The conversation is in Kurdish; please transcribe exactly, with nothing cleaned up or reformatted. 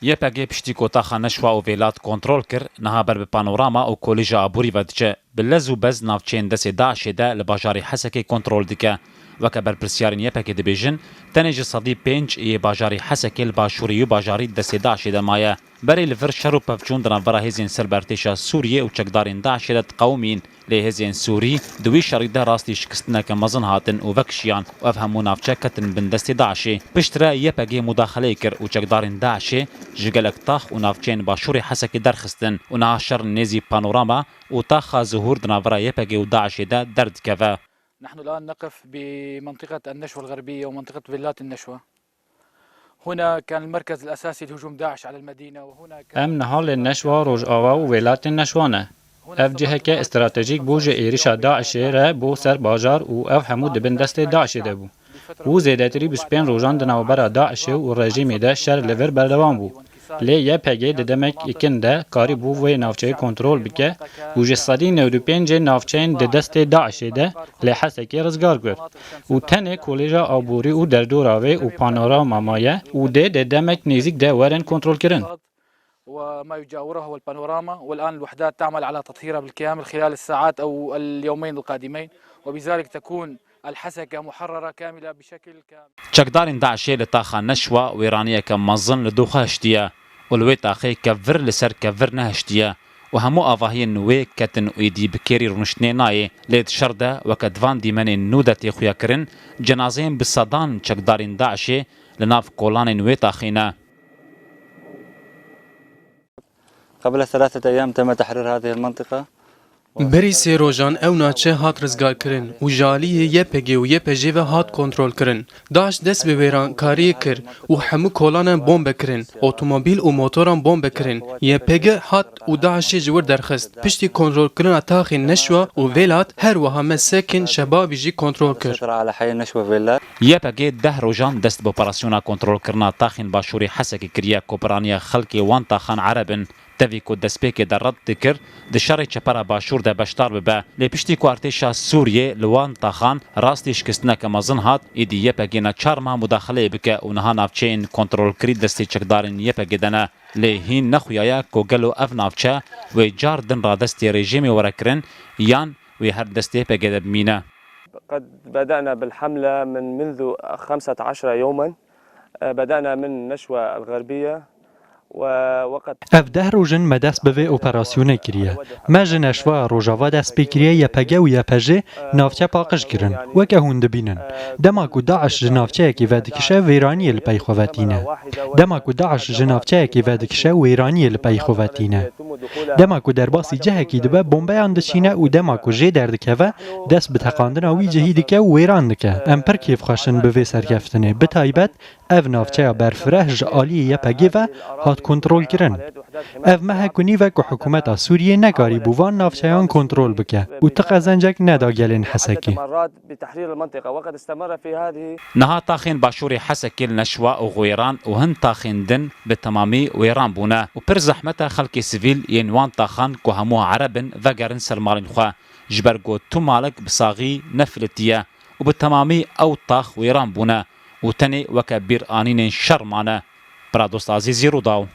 Y P G piştî ku taxa Neşwa û Vêlat kontrol kir, niha ber bi Panorama û Kolîja Aborî ve diçe. Bi lez û bez navçeyên destê DAIŞê de li bajarê Hesekê kontrol dike. Weke berpirsyarên Y P G dibêjin, tenê ji sedî pênc yê bajarê Hesekê li başûrê wî bajarî destê DAIŞê de maye. Berê li vir şer û pevçûn di navbera hêzên ser bi artêşa Sûriyê û çekdarên DAIŞê de diqewimîn. Lê hêzên Sûrî di wî şerî de rastî şikistineke mezin hatin û vekişiyan û ev hemû navçe ketin bin destê DAIŞê. Piştre Y P G mudaxileyê kir û çekdarên DAIŞê ji gelek tax û navçeyên başûrê Hesekê derxistin û niha şer nêzî Panorama û taxa Zuhûr di navbera Y P G û DAIŞê de derdikeve. نحن الآن نقف بمنطقة النشوة الغربية ومنطقة فيلات النشوة. هنا كان المركز الأساسي لهجوم داعش على المدينة، وهنا كان Em niha li Neşwa Rojava û wêlatên Neşwa ne. Ev ciheke stratejîk bû ji êrişa DAIŞê re bo ser bajar û ev hemû di bin destê DAIŞê de bû. Û zêdetirî bîst pênc rojan di navbera DAIŞê û rejîmê de şer li vir berdewam bû. Lê Y P G di demek kin de karîbû vê navçeyê kontrol bike û ji sedî newdû pêncê navçeyên di destê DAIŞê de li Hesekê rizgar kir û tenê Kolêja Aborî û Derdora wê û Panorama maye û dê di demek nêzîk de werin kontrolkirin. وما يجاورها والبانوراما، والآن الوحدات تعمل على تطهيرها بالكامل خلال الساعات أو اليومين القادمين، وبذلك تكون الحسكة محررة كاملة بشكل كامل. Çekdarên DAIŞê li taxa Neşwa wêraniyeke mezin li doxa hiştiye û li wê taxê kevir li ser kevir nehiştiye û hemû avahiyên wê ketin û êdî bi kêrî rûniştinê nayê. Lê di şer de weke di van dîmenên nû de tê xuyakirin, cenazeyên bi sedan çekdarên DAIŞê li nav kolanên wê taxê ne. قبل ثلاثة أيام تم تحرير هذه المنطقة. Berî sê rojan ew naçe hat rizgarkirin û ji aliyê Y P G û Y P J ve hat kontrolkirin. DAIŞ dest bi wêrankariyê kir û hemû kolanan bombe kirin, otomobîl û motoran bombe kirin. Y P G hat û DAIŞê ji wir derxist. Piştî kontrolkirina taxên Neşwa û Vêlat, her wiha me sekin Şebabî jî kontrol kir. Y P G deh rojan dest bi operasyona kontrolkirina taxên başûrê Hesekê kiriye ku piraniya xelkê wan taxan Ereb in. Tevî ku destpêkê de red dikir, di şerê çepera başûr de beşdar bibe. Lê piştî ku artêşa Sûriyê li wan taxan rastî şikistineke mezin hat, êdî Y P G neçar ma mudaxileyê bike û niha navçeyên kontrolkirî destê çekdarên Y P G de ne. Lê hîn nexuyaye ku gelo ev navçe wê car din radestê rejîmê were kirin yan wê her destê Y P G de bimîne. قد بدأنا بالحملة من منذ خمسة عشر يوما. بدأنا من نشوى الغربية، وقد Ev deh roj in me dest bi vê operasyonê kiriye. Me ji Neşwa Rojava dest pê kiriye, Y P G û Y P J navçe paqij kirin. Weke hûn dibînin, dema ku DAIŞ ji navçeyekê vedikişe, wêraniyê li pey xwe ve tîne. Dema ku DAIŞ ji navçeyekê vedikişe, wêraniyê li pey xwe ve tîne. Dema ku derbasî cihekî dibe, bombeyan diçîne û dema ku jê derdikeve, dest bi teqandina wî cihî dike û wêran dike. Em pir kêfxweş in bi vê serkeftinê. Bi taybet ev navçeya berfireh ji aliyê Y P G ve hat kontrolkirin. Ev mehek û nîv e ku hikûmeta Sûriyê nekarîbû van navçeyan kontrol bike û ti qezencek neda gelên Hesekê. Niha taxên başûrê Hesekê li Neşwa û Xwêran û hin taxên din bi temamî wêran bûne û pir zehmet e xelkê sivîl yên wan taxan ku hemû Ereb in vegerin ser malên xwe, ji ber ku tu malek bi saxî nefilitiye û bi temamî ew tax wêran bûne û tenê weke bîranînên şer mane. Bira Dost Azîzî, Rûdaw.